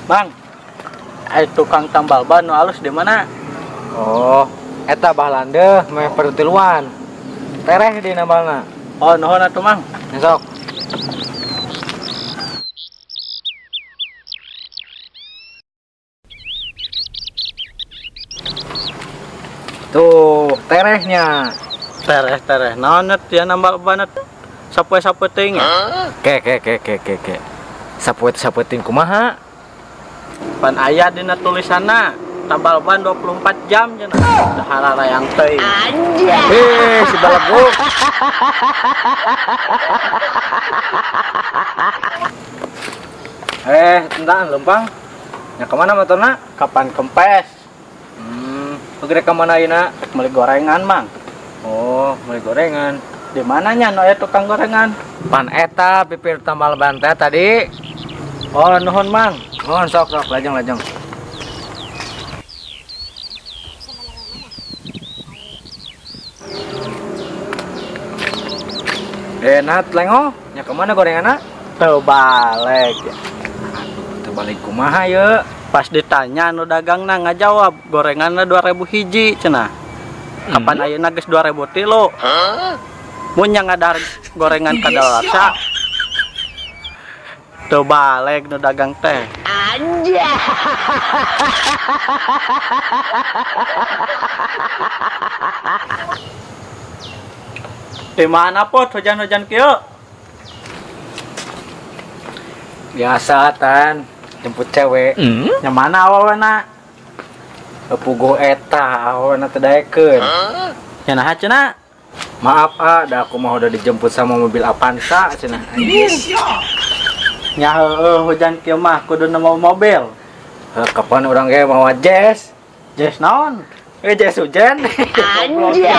Bang, tukang tambal ban nu alus di mana? Oh, eta bah landeuh meh pertiluan. Tereh di nambalna. Oh, nuhun atuh Mang. Sok. Tuh, terehnya. Tereh-tereh naon ya nambal ban sapoe-sapoe teuing ya? Ke ke ke ke ke ke. Sapoe-sapoe teuing kumaha? Pan aya dina tulisanna tambal ban 24 jam cenah. Dahara yang teuing. Anjay. Si balaguk. Tentang lempang. Nya kemana motorna? Kapan kempes? Rek ka mana ayeuna? Rek meuli gorengan, Mang. Oh, meuli gorengan. Di mananya nu aya tukang gorengan? Pan eta pipir tambal ban teh tadi. Oh, nuhun, Mang. Nuhun, sok sok lajeng-lajeng. Nat lengo, nya kemana gorenganna? Teu balik. Teu balik kumaha ye? Pas ditanya nu dagangna ngajawab gorenganna 2000 hiji cenah. Kapan ayeuna geus 2000 tilu? Mun nya ngadahar gorengan kadaluarsa. Teu balik nu dagang teh. Anjay. Di mana pot hujan-hujan kieu? Biasa tan, jemput cewek. Nya mana awewena? Puguh eta awewena teu daekeun. Nya naha cenah? Maaf ah, da aku mah udah dijemput sama mobil Avanza cenah. Nya heueuh hujan kieu mah kudu nemu mobil. Heuh, kapan urang ge mawa jazz? Jazz naon? Jazz hujan. Anjay.